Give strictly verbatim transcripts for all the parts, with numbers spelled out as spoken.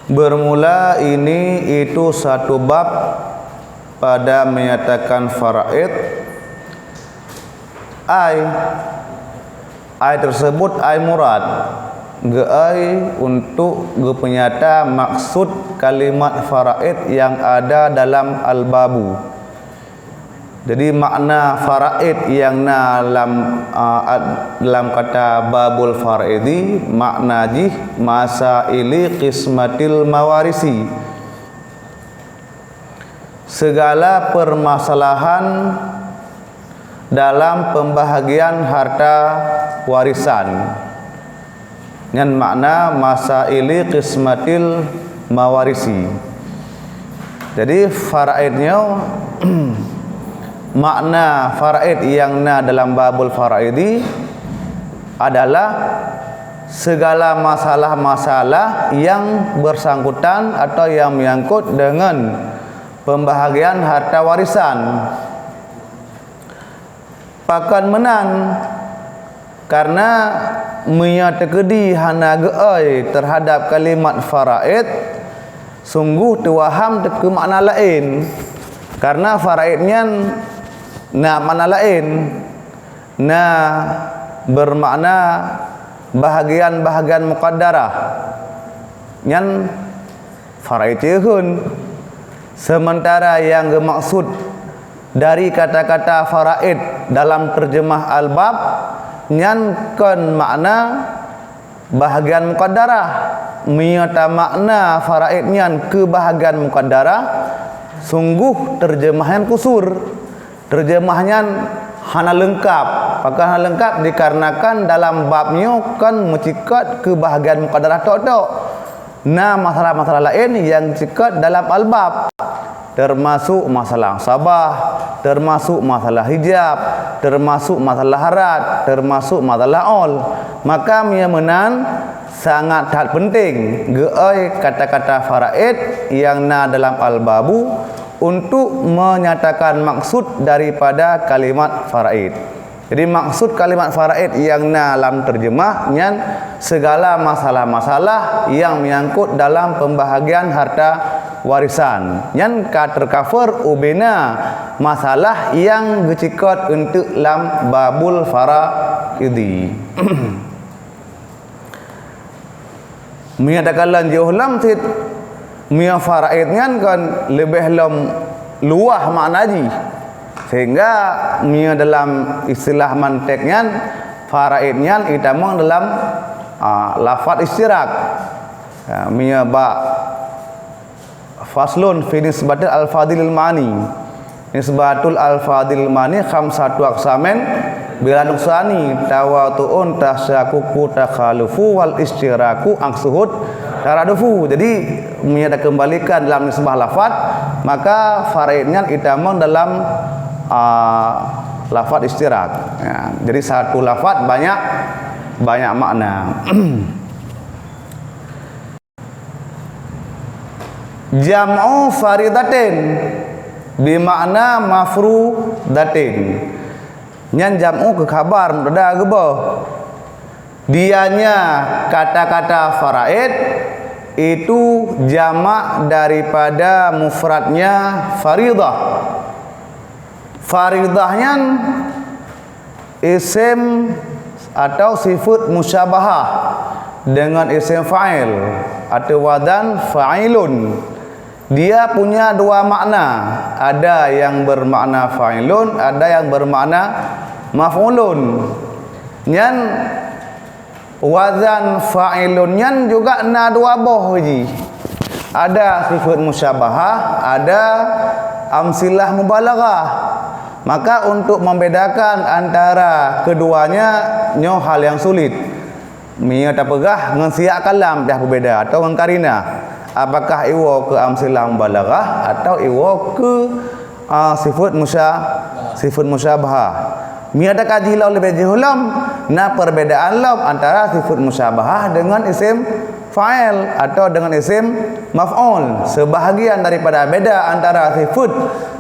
Bermula ini itu satu bab pada menyatakan faraid, ai, ai tersebut ai murad, geuai untuk geupeunyata maksud kalimat faraid yang ada dalam al-babu. Jadi makna faraid nyang na lam, a, dalam kata babul faraidi, makna jih masaili qismatil mawarisi. Segala permasalahan dalam pembahagian harta warisan. Nyan makna masaili qismatil mawarisi. Jadi faraid nyoe, makna faraid nyang na dalam babul faraidi adalah segala masalah-masalah yang bersangkutan atau yang menyangkut dengan pembahagian harta warisan. Pakon meunan, karena meunyoe teukeudi hana geuai terhadap kalimat faraid, sungguh teuwaham teukeu makna laén. Karena faraid nyan na makna laén, na bermakna bahagian-bahagian muqaddarah. Nyan faraid ceuheun. Sementara nyang geumaksud dari kata-kata faraid dalam terjemah al-bab nyan kon makna bahagian muqaddarah. Meunyoe tamakna faraid nyan keu bahagian muqaddarah, sungguh terjemah nyan kusur. Terjemah nyan hana leungkap. Pakon hana leungkap? Dikarenakan dalam bab nyoe kon meucikot keu bahagian muqaddarah tok-tok. Na masalah-masalah laén nyang cikot dalam al-bab, teumasuk masalah sabah, teumasuk masalah hijab, teumasuk masalah harat, teumasuk masalah ol. Maka meunyoe meunan, sangat that peunteng geuai kata-kata faraid nyang na dalam al-babu untuk menyatakan maksud daripada kalimat faraid. Jadi maksud kalimat faraid nyang na lam terjemah nyan segala masalah-masalah nyang menyangkut dalam pembahagian harta warisan. Nyan ka teucover ubena masalah nyang geucikot eunteuk lam babul faraidi. Meunyoe takalon jiôh lom cit, meunyoe faraid nyan kon leubeh lom luwah makna jih. Sehingga meunyoe dalam istilah mantek nyan, faraid nyan itamong dalam, a, lafaz istirak. Ya, meunyoe bak Faslun fi nisbatil alfadhil ma'ani. Nisbatul alfadhil ma'ani khamsatu aqsamin bila nuqsani, tawatu'un, tasyakuku, takhalufu, wal isytiraku, aksuhut, taradufu. Jadi, meunyoe takeumbalikan dalam nisbah lafaz, maka faraid nyan itamong dalam, a, lafaz isytirak. Ya, jadi satu lafaz banyak, banyak makna. Jam'u faridatin bimakna mafrudatin. Nyan jam'u keu khabar mubtada geuboh. Dianya kata-kata faraid itu jamak daripada mufradnya faridah. Faridah nyan isim atau sifat musyabahah dengan isim fa'il atau wazan fa'ilun. Dia punya dua makna, ada yang bermakna fa'ilun, ada yang bermakna maf'ulun. Nyan wazan fa'ilun nyan juga na dua boh jih. Ada sifat musyabahah, ada amsilah mubalaghah. Maka untuk membedakan antara keduanya nyoe hal yang sulit. Meunyoe tapeugah ngon siyak kalam payah peubeda atau ngon karinah. Apakah iwoe keu amsilah mubalaghah atau iwoe keu, a, sifat musya-, sifat musyabahah? Meunyoe takaji lom leubeh jeuh lom, na perbedaan lom antara sifat musyabahah dengan isim fa'il atau dengan isim maf'ul. Sebahagian daripada beda antara sifat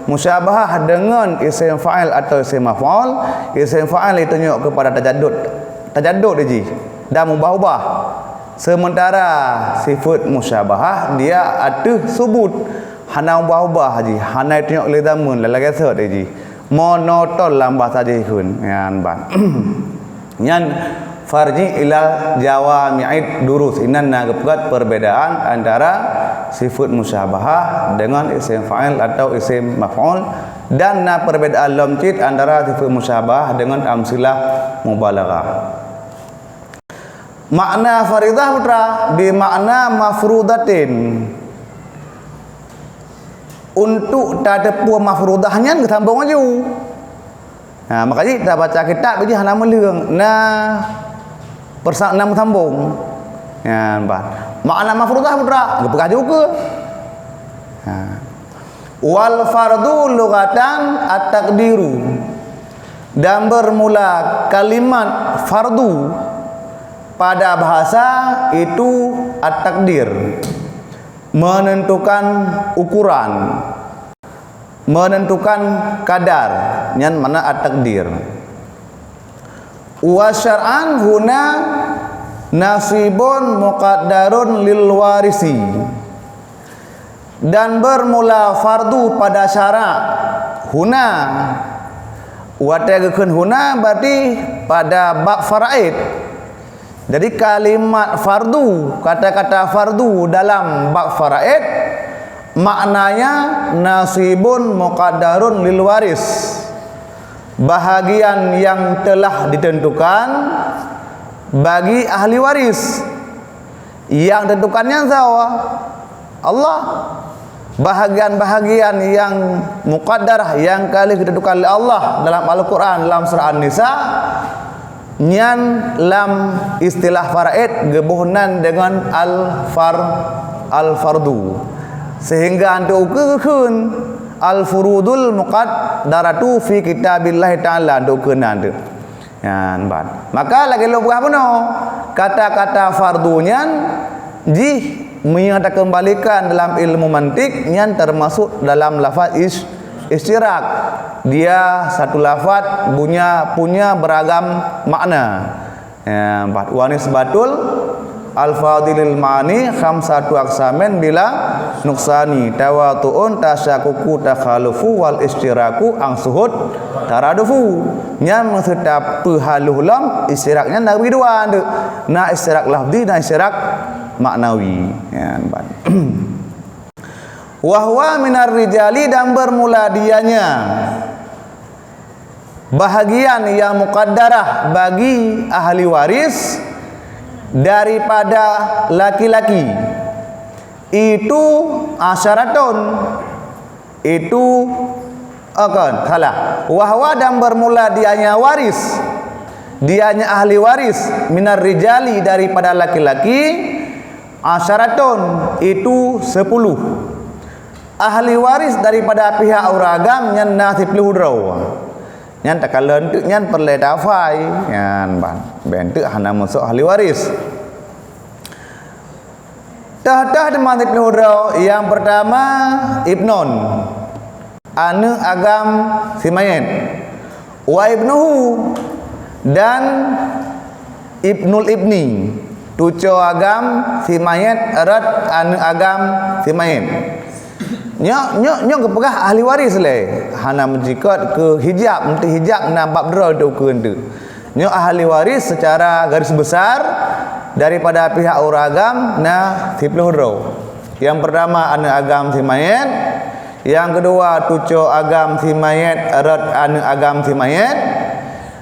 musyabahah dengan isim fa'il atau isim maf'ul, isim fa'il itu nyok kepada tajaddud, tajaddud jih dan mubah-ubah. Sementara sifat musyabahah dia ateueh subut, hana ubah-ubah jih, hana itunyok lé zaman, lagée sot jih. Monoton lam bahasa jih kheun, nyan ban. Nyan farji ila jawami'id durus. Inan na geupeugét perbedaan antara sifat musyabahah dengan isim fa'il atau isim maf'ul, dan na perbedaan lom cit antara sifat musyabahah dengan amsilah mubalaghah. Makna faridah putra bi makna mafrudatin. Untuk tateupeue mafrudah nyan geusambong laju. Ha, makajih tabaca kitab jih hana meuleueng, na persa-, na meusambong. Ya, bah. Makna mafrudah putra geupeugah juga. Ha. Wal fardu lughatan at-taqdiru. Dan bermula kalimat fardu pada bahasa itu at-takdir, menentukan ukuran, menentukan kadar, nyan makna at-takdir. Wa syar'an huna nasibun muqaddarun lil warisi. Dan bermula fardu pada syarak huna. Watée geukheun huna berarti pada bab faraid. Jadi kalimat fardu, kata-kata fardu dalam bab faraid maknanya nasibun muqaddarun lil waris. Bahagian yang telah ditentukan bagi ahli waris. Yang tentukannya siapa? Allah. Bahagian-bahagian yang muqaddarah yang ka lheueh ditentukan lé Allah dalam Al-Quran, dalam surah An-Nisa, nyan lam istilah faraid geuboh nan deungon al-far-, al-fardu. Sehingga antu ukeue kheun al-furudul muqaddaratu fi kitabillahi ta'ala, antu ukeue nan tu. Nyan ban. Maka lagée lôn peugah bunoe, kata-kata fardu nyan jih meunyoe takeumbalikan dalam ilmu mantik nyan termasuk dalam lafaz is-, istighraq. Dia satu lafaz punya, punya beragam makna. Ya, ban. Wa nisbatul alfadhil ma'ani khamsatu aqsamin bila nuqsani, tawatu'un, tasyakuku, takhalufu, wal istighraqu, angsuhut, taradufu. Nyan meuseuta peuhaloh lom, istighraq nyan na bagi dua, na istighraq lafzi, na istighraq maknawi. Nyan ban. Wa huwa minar rijali, dan bermula dianya bahagian yang muqaddarah bagi ahli waris daripada laki-laki, itu asyaratun, itu akan salah. Wa huwa, dan bermula dianya waris, dianya ahli waris, minar rijali, daripada laki-laki, asyaratun, itu sepuluh. Ahli waris daripada pihak ureueng agam nyan na siplôh droe. Nyan takalon teuk nyan peureulée tafai. Nyan ban. Bék teuk hana masuk ahli waris. Tah-tah teuma siplôh droe, nyang peurtama ibnun, aneuëk agam si mayét. Wa ibnuhu, dan ibnul ibni, tucoe agam si mayét rot aneuëk agam si mayét. Nyoe, nyoe, nyoe geupeugah ahli waris lé, hana meucikot keu hijab, meuti hijab na bab droe teuh ukeue teuh. Nyoe ahli waris secara garis besar daripada pihak ureuëng agam na siplôh droe. Nyang peurtama aneuëk agam si mayét, nyang keudua tucoe agam si mayét rot aneuëk agam si mayét,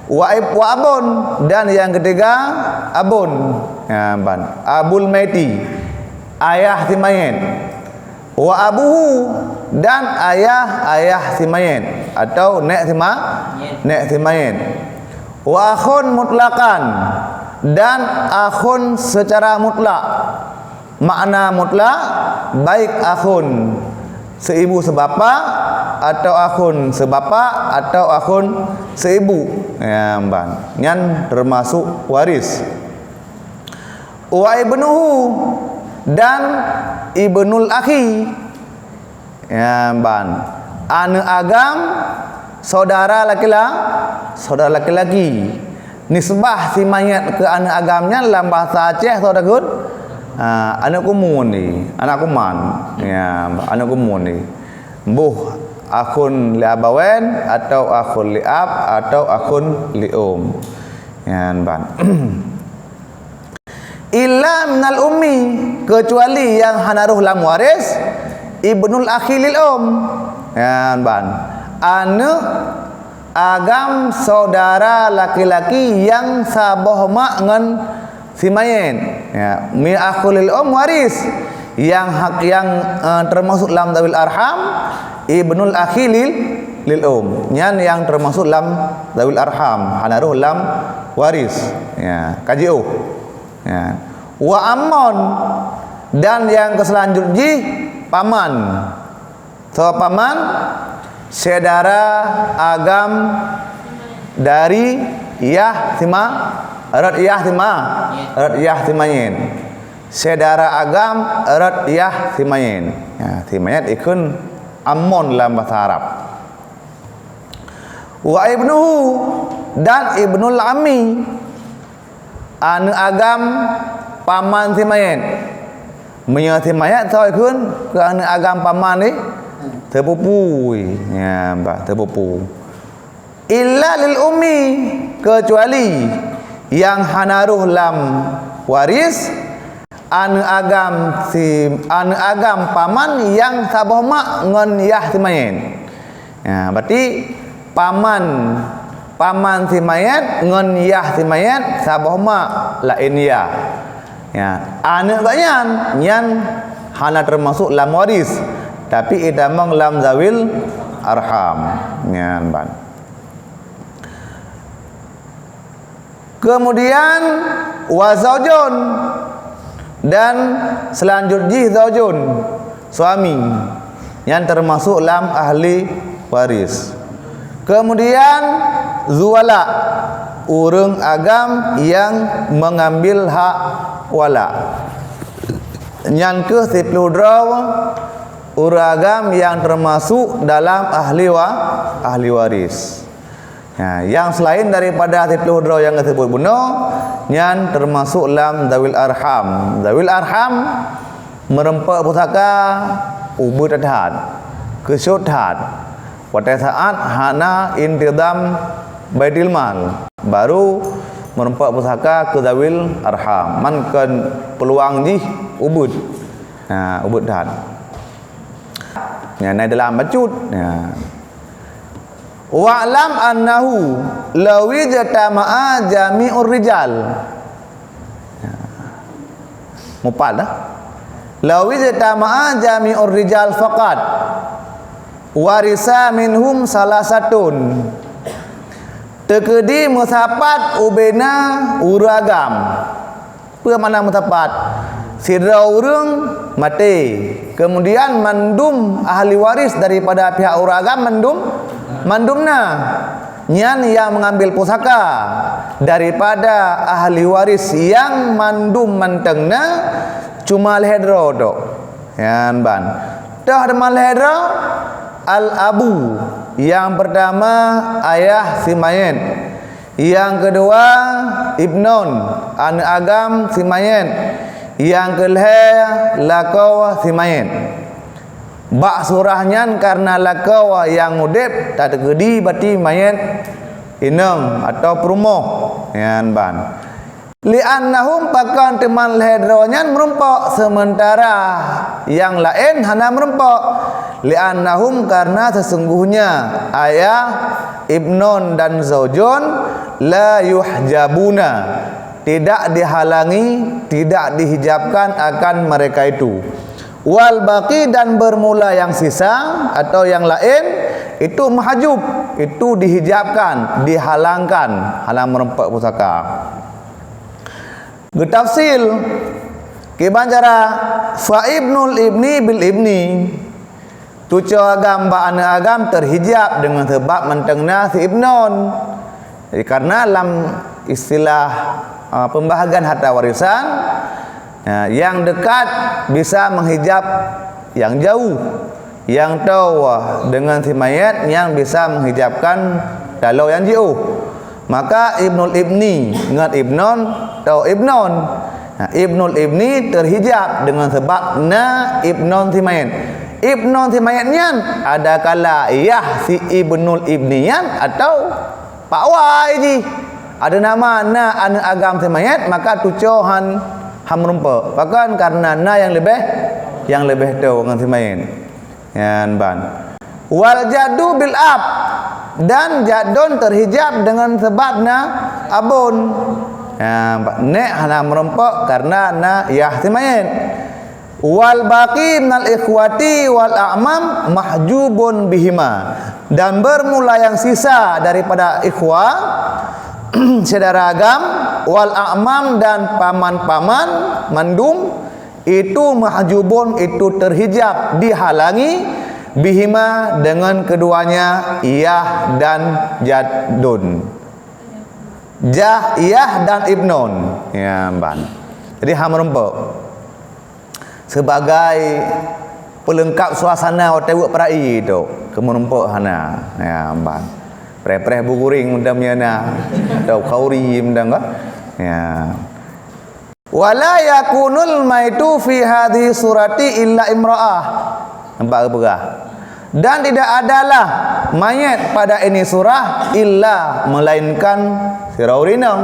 wa ib-, wa abun, dan nyang keutiga abun. Ya, ban. Abul maiti, ayah si mayét. Wa abuhu, dan ayah, ayah si mayét atau nék si ma-, nék si mayét. Wa akhun mutlaqan, dan akhun secara mutlak. Makna mutlak, baik akhun seibu sebapak atau akhun sebapak atau akhun seibu. Ya, ban. Nyan termasuk waris. Wa ibnuhu, dan ibnul akhi. Ya, ban. Aneuëk agam saudara laki-la-, saudara laki-laki. Nisbah si manyét keu aneuk agam nyan lam bahasa Aceh soe takheun? Ha, aneuk kumun di, anak kuman. Ya, aneuk kumun di. Boh akhun li abawain atau akhun li ab atau akhun li um. Nyan ban. Illa minal ummi, kecuali nyang hana roh lam waris, ibnul akhi lil um. Nyan ban. Aneuk agam saudara laki-laki nyang saboh mak ngon si mayét. Ya, mi akhul lil um waris. Nyang hak nyang, eh, termasuk lam zawil arham, ibnul akhi lil, lil um. Nyan nyang termasuk lam zawil arham, hana roh lam waris. Ya, ka jiôh. Ya. Wa ammon, dan nyang keu seulanjut jih paman. Soe paman? Syedara agam dari yah si ma-, rot yah si ma-, rot yah si mayét. Syedara agam rot yah si mayét. Ya, si mayét ikheun ammon lam bahasa Arab. Wa ibnuhu, dan ibnul ammi. Aneuk agam paman si mayét. Meunyoe si mayét soe kheun keu aneuk agam paman ni? Sepupu. Ya, bah, sepupu. Illa lil ummi, kecuali nyang hana roh lam waris, aneuk agam si, aneuk agam paman nyang saboh mak ngon yah si mayét. Ya, berarti paman, paman si mayét ngon yah si mayét saboh mak laén yah. Ya, aneuk gobnyan nyan hana termasuk lam waris, tapi itamong lam zawil arham. Nyan ban. Kemudian wa zaujun, dan seulanjut jih zaujun, suami, nyan termasuk lam ahli waris. Kemudian zu wala, ureuëng agam nyang mengambil hak wala. Nyan keuh siploh droe ureuëng agam nyang termasuk dalam ahli wa-, ahli waris. Ha, nyang selain daripada siploh droe nyang geusebut bunoe, nyan termasuk lam zawil arham. Zawil arham meureumpok pusaka ubit that, keusut that. Watée saát hana intizam baitul mal, baru meureumpok pusaka keu zawil arham. Man kon peuluang jih ubit. Ha, ubit that. Nyan na dalam bacut. Ha. Wa'lam annahu law ijtama'a jami'ur rijal. Mupat dah. Law ijtama'a jami'ur rijal faqat warisa minhum salasatun. Teukeudi meusapat ubena ureuëng agam. Peue makna meusapat? Sidroe ureuëng maté, kemudian mandum ahli waris daripada pihak ureuëng agam mandum, mandum na. Nyan nyang mengambil pusaka daripada ahli waris nyang mandum mantong na, cuma lhée droe tok. Nyan ban. Toh teuma lhée droe, al-abu, nyang pertama ayah si mayét. Nyang keudua, ibnon, aneuk agam si mayét. Nyang keulhée, lakoe si mayét. Bak surah nyan kareuna lakoe nyang udeb tateukeudi bati mayét inong atawa peurumoh. Nyan ban. Li'annahum pakon teuma lhée droe nyan meurumpok, seumeuntara nyang laén hana meurumpok. Li'annahum, kareuna sesungguhnya ayah, ibnon dan zaujun la yuhjabuna, tidak dihalangi, tidak dihijabkan akan mereka itu. Wal baqi, dan bermula yang sisa atau yang laén, itu mahjub, itu dihijabkan, dihalangkan, hana meurumpok pusaka. Geutafsil, kiban cara fa ibnul ibni bil ibni, cucoe agam bak aneuk agam teuhijab deungon sabab mantong na si ibnon. Jadi, karena lam istilah, ah, pembahagian harta warisan, ya, yang dekat bisa menghijab yang jauh, yang toh deungon si mayét nyang bisa menghijabkan taloe nyang jiôh. Maka ibnul ibni ngon ibnon atau ibnon. Nah, ibnul ibni terhijab dengan sebab na ibnon si mayét. Ibnon si mayét nyan adakala yah si ibnul ibni nyan atau pak wai jih. Ada nama na aneuk agam si mayét, maka tuco han, han meurumpok. Pakon? Karena na nyang leubeh, nyang leubeh toe ngon si mayét. Nyan ban. Wal jaddu bil ab, dan jadun terhijab dengan sebab na abon. Ya, nek hana meurumpok karena na yah si mayét. Wal baqi minal ikhwati wal a'mam mahjubun bihima. Dan bermula yang sisa daripada ikhwa, syedara agam, wal a'mam dan paman-paman mandum, itu mahjubun, itu terhijab, dihalangi, bihima, dengan keduanya, yah dan jadun. Jah, yah dan ibnon. Ya, ban. Jadi, han meurumpok. Sebagai pelengkap suasana watée weuek peurai tu, keu meurumpok hana. Ya, ban. Preh-preh bu guring mantong nyang na. Atau khauri mantong ka. Ya. Wala yakunul maitu fi hadhihi surati illa imra'ah. Nampak ke peugah? Dan tidak adalah mayat pada ini surah illa melainkan sidroe ureueng inong.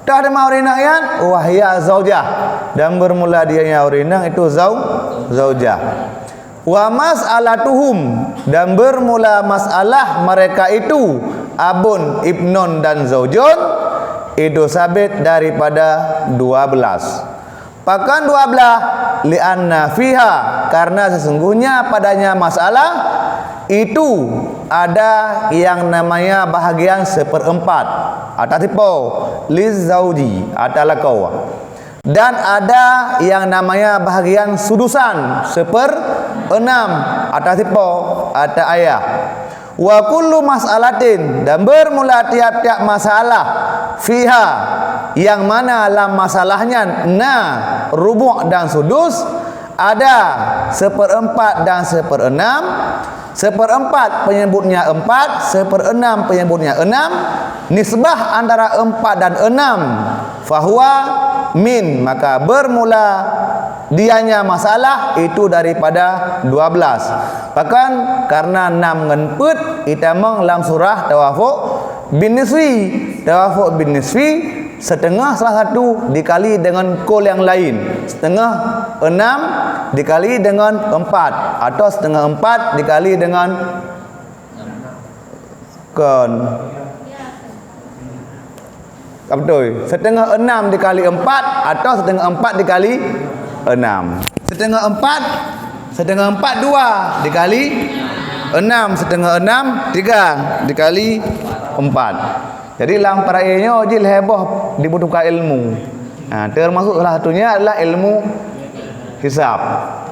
Toh teuma ureueng inong nyan, wahya zaujah. Dan bermula dianya ureueng inong itu zau-, zaujah. Wa mas'alatuhum, dan bermula masalah mereka itu, abun, ibnon dan zaujun, itu sabit daripada dua belas. Pakon dua belas? Li'anna fiha, karena sesungguhnya padanya masalah itu ada yang namanya bahagian seperempat, atau tipe, lizauji, atau lakoe. Dan ada yang namanya bahagian sudusan, seperenam, atau tipe, atau ayah. Wa kullu mas'alatin, dan bermula tiap-tiap masalah, fiha, yang mana lam masalahnya na rubu' dan sudus, ada seperempat dan seperenam, seperempat penyebutnya empat, seperenam penyebutnya enam, nisbah antara empat dan enam, fahuwa min, maka bermula dianya masalah itu daripada dua belas. Pakon? Karena nam ngon peuet itamong lam surah Tawafuk bin Nisfi. Tawafuk bin Nisfi, setengah salah satu dikali dengan kol yang lain. Setengah enam dikali dengan empat, atau setengah empat dikali dengan, kon. Tak betul. Setengah enam dikali empat atau setengah empat dikali enam. Setengah empat, setengah empat dua dikali enam, setengah enam tiga dikali empat. Jadi lam peurai nyoe jih lhèe boh dibutuhkan ilmu. Ha, termasuk salah satunya adalah ilmu hisab.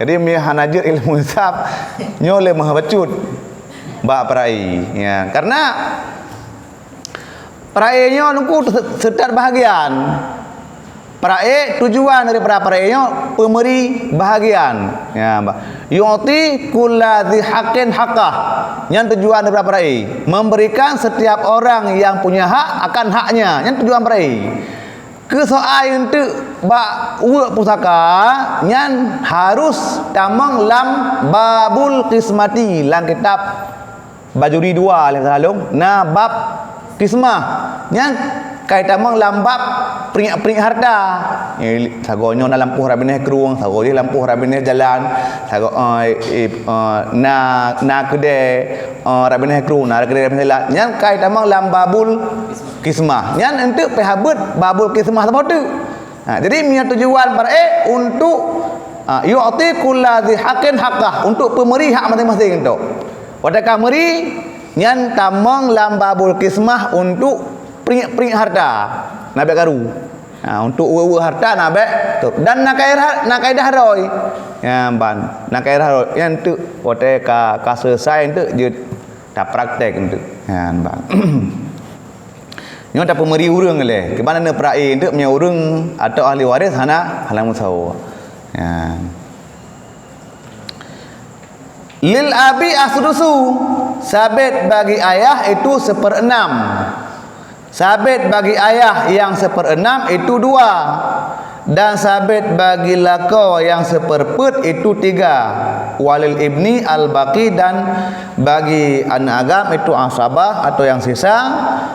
Jadi meunyo hana jeuet ilmu hisab, nyoe lé meuh bacut bak peurai. Ya, karena peurai nyoe nungku se-, seutat bahagian. Peurai, tujuan daripada peurai nyoe peumeri bahagian. Ya, ba-, yu'ti kulla dzi haqqin haqqah. Nyan tujuan daripada peurai, memberikan setiap orang yang punya hak akan haknya. Nyan tujuan peurai. Keu soai eunteuk bak ueuk pusaka, nyan harus tamong lam babul qismati, lam kitab Bajuri dua lé salah lôn, na bab qismah. Nyan ka itamong lam bab peuringek-peuringek harta. Eh, sagoe nyoe na lampôh rab binéh krueng, sagoe jih lampôh rab binéh jalan, sagoe, eh, eh, eh, na, na keudè, eh, rab binéh krueng, na keudè rab binéh jalan. Nyan ka itamong lam babul qismah. Nyan eunteuk pih habeuet babul qismah saboh teuk. Ha, jadi meunyoe tujuan peurai untuk, ha, yu'ti kulla dzi haqqin haqqah, untuk peumeri hak maséng-maséng tu. Watèe ka meuri, nyan tamong lam babul qismah untuk peuringek-peuringek harta, na bèk karu. Ha, untuk ueh-ueh harta na bèk tu. Dan na kaidah, na kaidah droe. Ya, ban. Na kaidah droe. Nyan tu watèe ka, ka selesai tu jeuet tapraktek tu. Ya, ban. Nyoe tapeumeuri ureueng lé. Kiban na peurai eunteuk meunyoe ureueng atau ahli waréh hana, hana meusawa. Ya. Lil abi as-sudusu, sabit bagi ayah itu seperenam. Sabit bagi ayah nyang sipeureunem itu dua, dan sabit bagi lakoe nyang sipeurpeuet itu tiga, walil ibni al-baqi, dan bagi aneuëk agam itu asabah atau nyang sisa,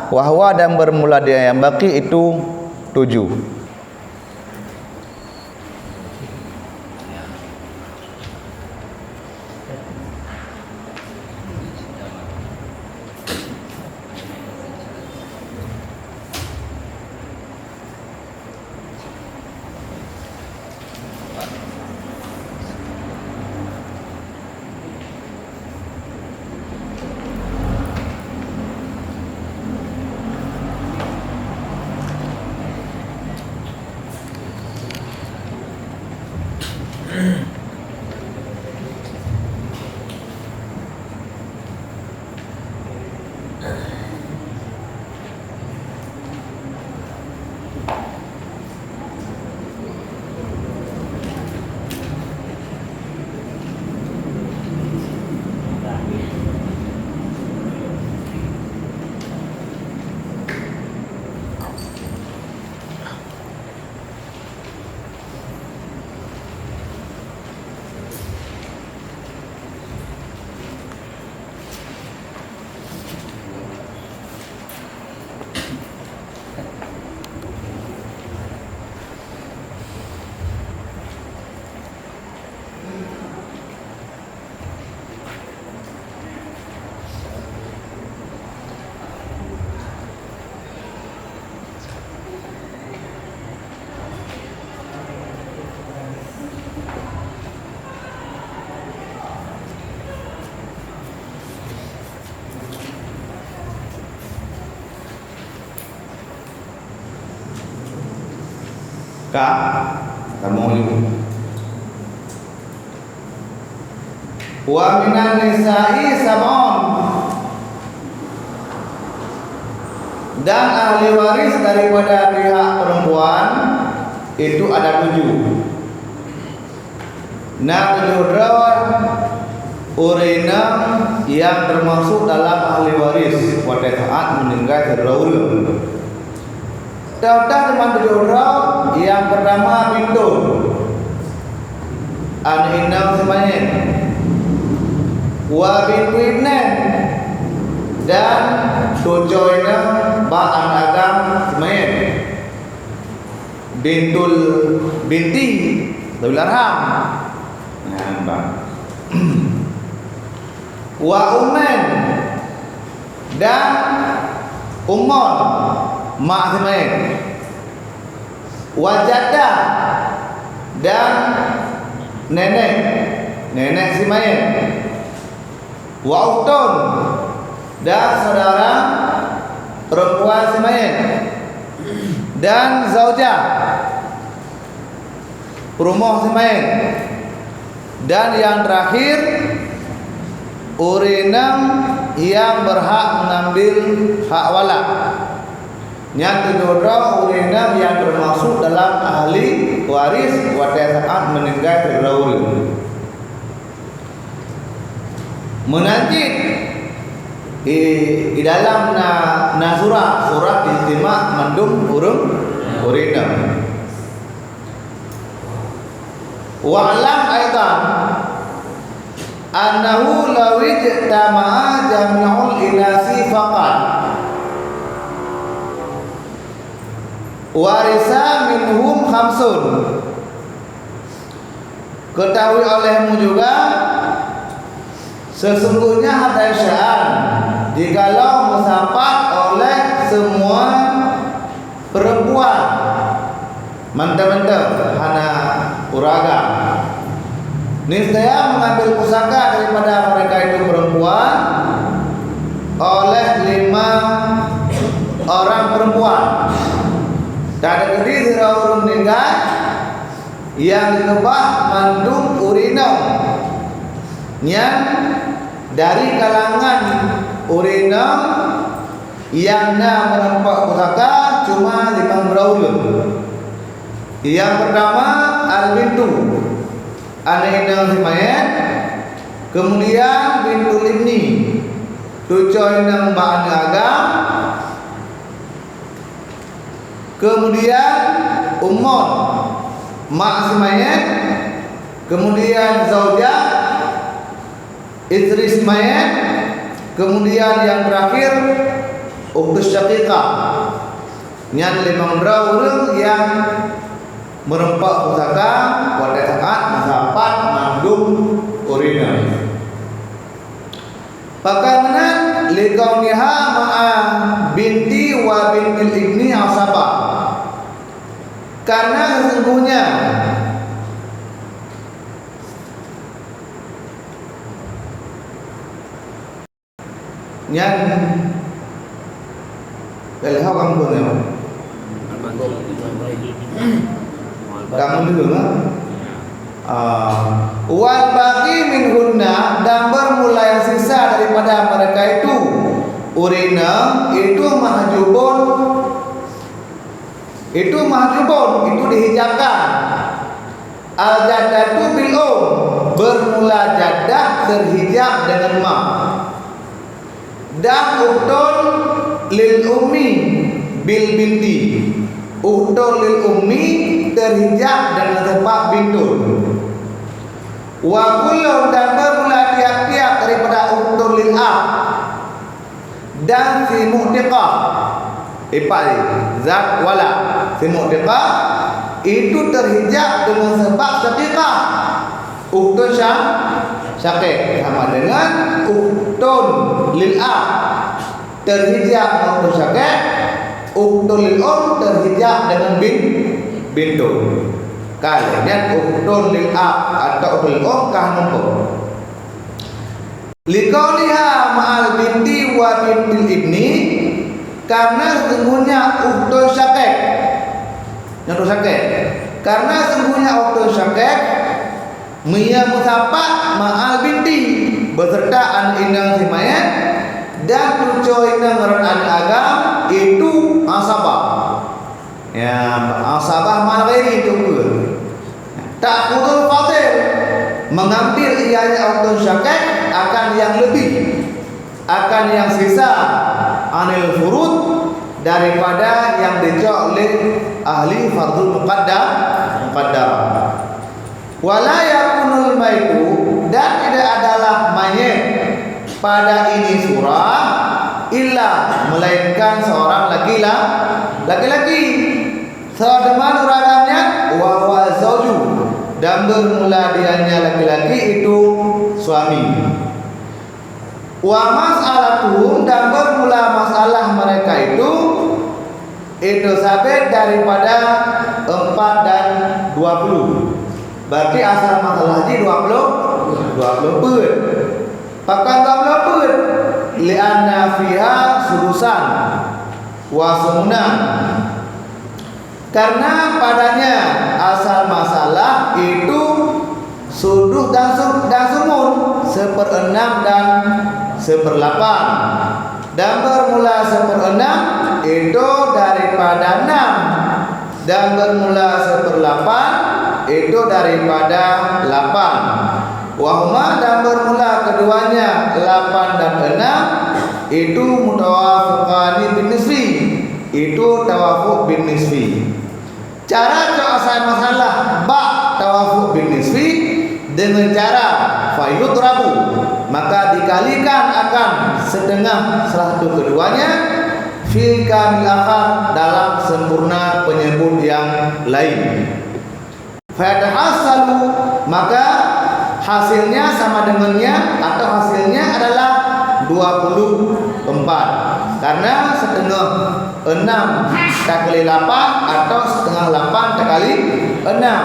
wa huwa, dan beurmula dari nyang baqi itu tujoh. Ka, sambung laju. Wa minan nisa'i sab'un. Dan ahli waris daripada pihak perempuan itu ada tujuh. Na tujoh droe ureuëng inong nyang teumasok dalam ahli waris watée saat meuninggai sidroe ureuëng. Teuh-teuh teuma tujoh droe, nyang peurtama bintun, aneuëk inong si manyét, wa bintu ibnin, dan cucoe inong bak aneuëk agam si manyét. Bintul binti, zawil arham. Nah, bah. Wa ummin, dan ummon, mak si manyét. Wa jaddah, dan nenek, nenek si manyét. Wa ukhtun, dan saudara perempuan si manyét, dan zaujah, peurumoh si manyét, dan nyang teurakhir, ureuëng inong nyang beurhak mengambil hak wala. Nyan tujoh droe ureuëng inong nyang teumasok dalam ahli waris watée saat meuninggai sidroe ureuëng. Meunan cit, di, di dalam na, na surat, surat ijtima mandum ureuëng, ureuëng inong. Wa'lam aidan annahu law ijtama'a jami'ul inasi faqat warisa minhum khamsun. Ketahui olehmu juga, sesungguhnya hatai sya'an, jikalau meusapat oleh semua perempuan, mantong-mantong, hana ureuëng agam, niscaya mengambil pusaka daripada mereka itu perempuan oleh lima orang perempuan. Dan keudeh sidroe ureuëng meuninggai, nyang geukeubah mandum ureuëng inong nyan dari kalangan ureuëng inong nyang na meureumpok pusaka cuma limong droe ureuëng. Nyang peurtama, al-bintu, aneuëk inong si manyét, keumudian bintul ibni, cucoe inong bak aneuëk agam, Kemudian ummun, mak si mayét, kemudian zaujah, istri si mayét, kemudian yang terakhir uktus syaqiqah. Nyan limong droe ureuëng nyang meureumpok pusaka watée saat masa pat mandum ureuëng nyan. Pakon meunan, likauniha ma'a binti wa bintil ibni asaba. Karena sesungguhnya nyan Lheueh ho kamoe peue nyoe? Kamoe deuh, ha? Ah, wal baqi minhunna, dan bermula yang sisa daripada mereka itu, ureuëng inong itu mahjubun, itu mahjubun, itu dihijabkan. Al jaddatu bil um, bermula jaddah terhijab dengan mak. Dan ukhtun lil ummi bil binti. Ukhtun lil ummi terhijab dengan sebab bintun. Wa kullun, dan bermula tiap-tiap daripada ukhtun lil ab dan si mu'tiqah. Ipai, zat wala, si mu'tiqah itu terhijab dengan sebab syaqiqah. Ukhtun sya-, syaqiq sama dengan ukhtun lil ab terhijab dengan ukhtun syaqiq, ukhtun lil um terhijab dengan bin, bintun. Kali nyan ukhtun lil ab atau ukhtun lil um kah numpuk. Liqauliha ma'al binti wa bintil ibni, karena sesungguhnya ukhtun syaqiq. Nyan ukhtun syaqiq. Karena sesungguhnya ukhtun syaqiq, meunyo meusapat ma'al binti, beserta aneuk inong si mayét, dan cucoe inong ngon aneuk agam, itu asabah. Ya, asabah ma'al ghairi itu peue? Ta'khudul fadil, mengambil ianya ukhtun syaqiq akan yang lebih, akan yang sisa, anil furud, daripada yang dicok oleh ahli fardul muqaddam, muqaddam. Wala yakunul maitu, dan tidak adalah mayit pada ini surah illa, melainkan seorang laki-la-, laki-laki. Seudeuman ureuëng agam nyan, wa huwa zauju, dan bermula dianya laki-laki itu suami. Wa mas'alatuhum, dan bermula masalah mereka itu, itu sabit daripada empat dan dua puluh. Berarti asal masalah jih dua puluh, dua puluh peuet. Pakon dua puluh peuet? Li'anna fiha sudusan wa sumunan. Karena padanya asal masalah itu sudus dan su-, dan sumun, seperenam dan seperlapan. Dan bermula seperenam itu daripada enam, dan bermula seperlapan itu daripada lapan. Wahuma, dan bermula keduanya lapan dan enam itu mutawafuqani bin nisfi, itu tawafuk bin nisfi. Cara cok asai masalah bak tawafuk bin nisfi dengan cara fayudrabu, maka dikalikan akan setengah salah satu keduanya, fil kamil akhar, dalam sempurna penyebut yang lain. Fayatahassalu, maka hasilnya sama dengannya atau hasilnya adalah dua puluh empat. Karena setengah enam takali lapan atau setengah lapan takali enam.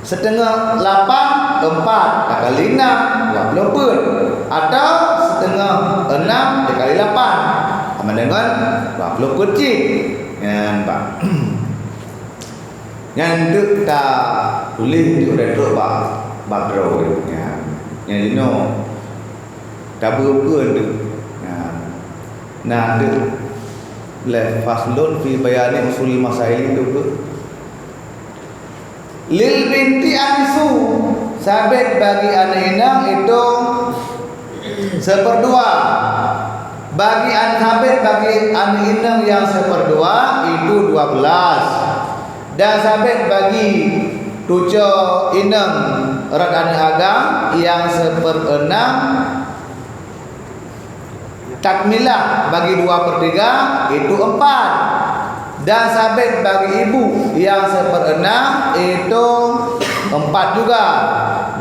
Setengah lapan, empat takali enam, dua puluh peuet. Atau setengah enam takali lapan, sama dengan dua puluh peuet cit. Nyan, Pak. Nyan teuk tatuléh teuk udah trok bak, bak droe nyan. Nyan jinoe tabeukeue teuk. Nyan. Nah, teuk lé faslun fi bayani usulil masail itu ke. Lil binti anisu, sabit bagi aneuk inong itu seperdua. Bagi an-, sabit bagi aneuk inong nyang siperdua, itu dua belas. Dan sabit bagi tucoe inong rot aneuk agam nyang sipereunam, takmilah bagi dua per tiga, itu empat. Dan sabit bagi ibu nyang sipereunam, itu empat juga.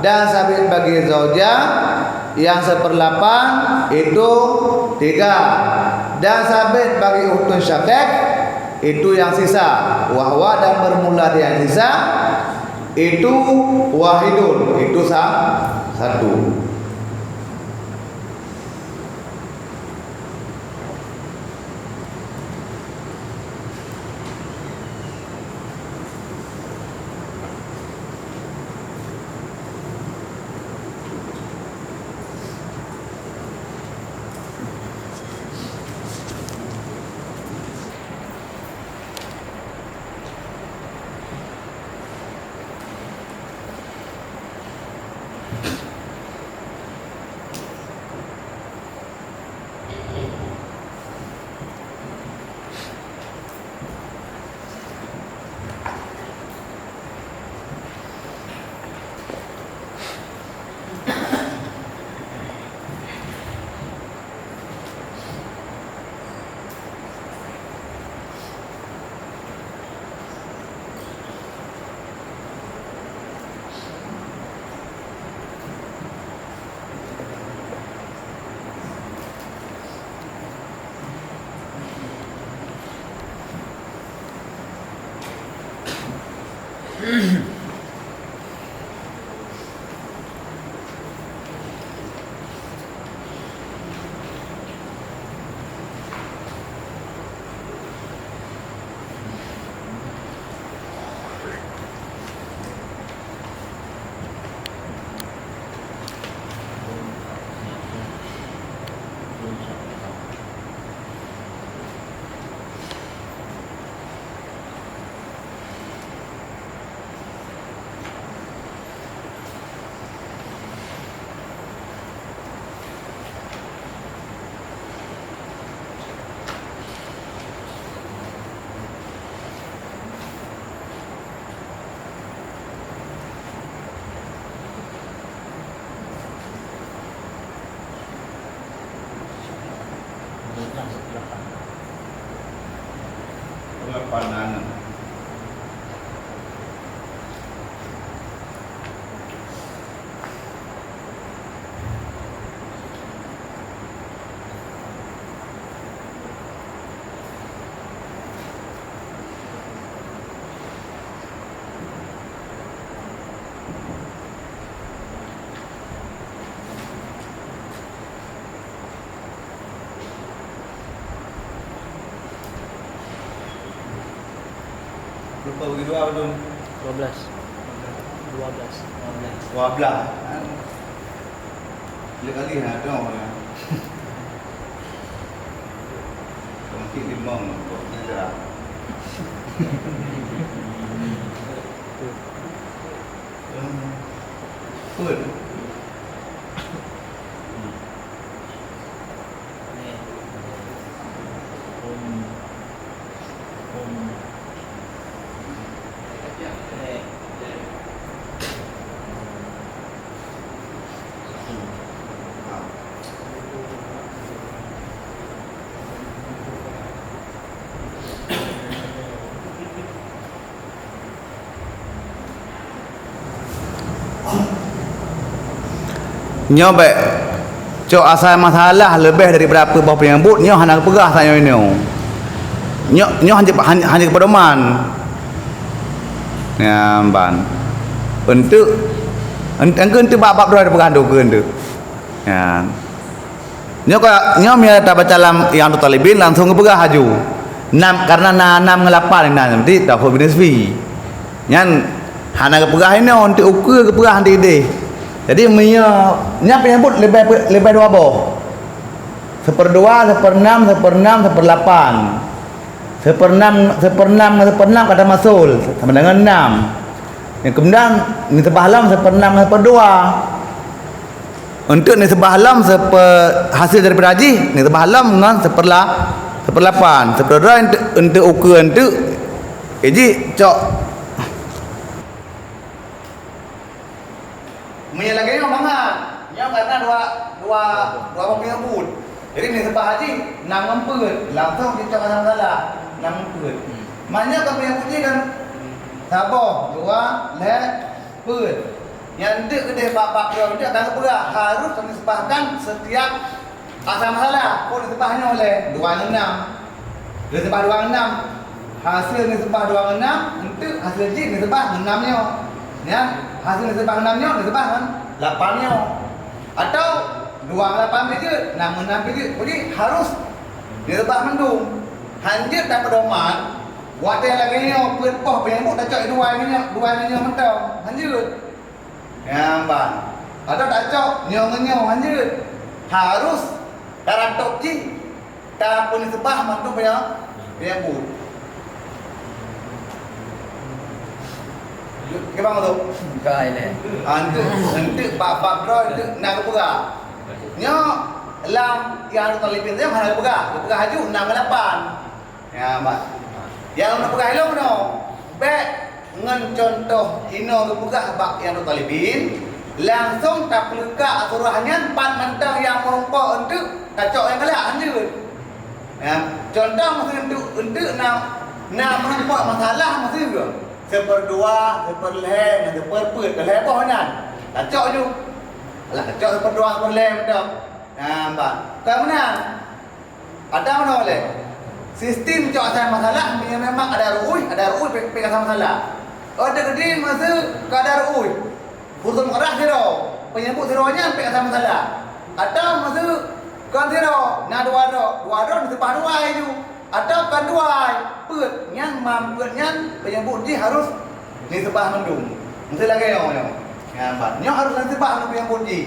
Dan sabit bagi zaujah nyang siperlapan, itu tiga. Dan sabit bagi ukhtun syaqiq, itu nyang sisa. Wa huwa, dan bermula dari nyang sisa, itu wahidun, itu sa-, satu. Lapan aneuk. Lupa bagi dua apa tu? Dua belas. Dua belas. Dua belas. Dua belas. Lhèe kali na dong. Mungkin limong kok ada. Pun. Nyoe bèk cok asai masalah leubeh daripada peue boh peunyeubut, nyoe hana geupeugah tanyoe inoe. Nyoe, nyoe hana, hana, hana geupedoman. Nyan ban. Eunteuk, eun-, eungkeu eunteuk bab-bab droe teupeugah eunteuk, eungkeu eunteuk. Nyan. Nyoe ka, nyoe meunyoe tabaca lam I'anatut Thalibin langsung geupeugah laju. Nam, karena na nam ngon lapan inan, berarti takhudz binisfi. Nyan hana geupeugah inoe, eunteuk ukeue geupeugah eunteuk ideh. Jadi meunyoe nyan peunyeubut leubeh, leubeh dua boh. Siperdua, sipereunam, sipereunam, siperlapan. Sipereunam, sipereunam ngon sipereunam ka tamasul, sama dengan enam. Nyang keumudian, ngon sibalah lom sipereunam ngon siperdua. Eunteuk neuseubah lom sepe-, hasil daripada jih, neuseubah lom ngon seperla-, seperlapan. Sepeudroe eunteuk, eunteuk ukeue eunteuk, eh, jih cok. Meunyoe lagèe nyoe mangat, nyoe karena dua, dua, dua boh peunyebut. Jadi neuseubah jih nam ngon peuet, langsung jicok hana masalah, nam ngon peuet. Meunyoe kan peunyebut jih kan saboh, dua, lhèe, peuet. Nyan deuek keudeh bak-bak droe, deuek akan geupeugah, harus neuseubahkan setiap asai masalah. Kon neuseubah nyoe lé, dua ngon nam. Neuseubah dua ngon nam. Hasil neuseubah dua ngon nam, eunteuk hasil jih neuseubah ngon nam nyoe. Nyan, hasil neuseubah ngon nam nyoe, neuseubah ngon lapan nyoe. Atau dua ngon lapan pih jeuet, nam ngon nam pih jeuet. Jadi, harus neuseubah mandum. Hanjeuet tapeudoman, watèe lagèe nyoe, peuet boh peunyebut tacok dua ngon nyoe, dua ngon nyoe mantong. Hanjeuet. Nyan ban. Atau tacok nyoe ngon nyoe hanjeuet. Harus taratop jih, tapeuneuseumbah mandum peunya-, peunyebut. Kiban tu? Ka ilèe. Ah, eunteuk, eunteuk bab-bab droe eunteuk na geupeugah. Nyoe lam Riyadhus Shalihin nyoe hana geupeugah. Geupeugah aju enam ngon lapan. Ya, mat. Nyang lôn peugah ilôn nyoe, bèk ngon cuntoh inoe geupeugah bak Riyadhus Shalihin, langsung tapeuleuka surah nyan pat mantong nyang meurumpok eunteuk tacok nyang galak hanjeuet. Ya, cuntoh miseue eunteuk, eunteuk na, na meurumpok masalah miseue, seupeurdua, seupeurlhèe, ngon seupeurpeuet, lhèe boh nyan. Tacok ju. Alah, tacok seupeurdua, seupeurlhèe mantong. Nah, ban. Ka meunan. Ada meunoe lé. Sistem cok asai masalah, meunyoe memang ada ru'uy, ada ru'uy pé, pé asai masalah. Oh, teukeudi miseue ka ada ru'uy. Huruf mu'arraf sidroe, peunyebut sidroe nyan pé asai masalah. Atau miseue kon sidroe, na dua droe, dua droe neuseubah dua laju. Atau kon dua, peuet, nyan mam peuet nyan peunyebut jih harus neuseubah mandum. Miseue lagèe nyoe, nyoe. Nyan ban. Nyoe harus neuseubah mandum peunyebut jih.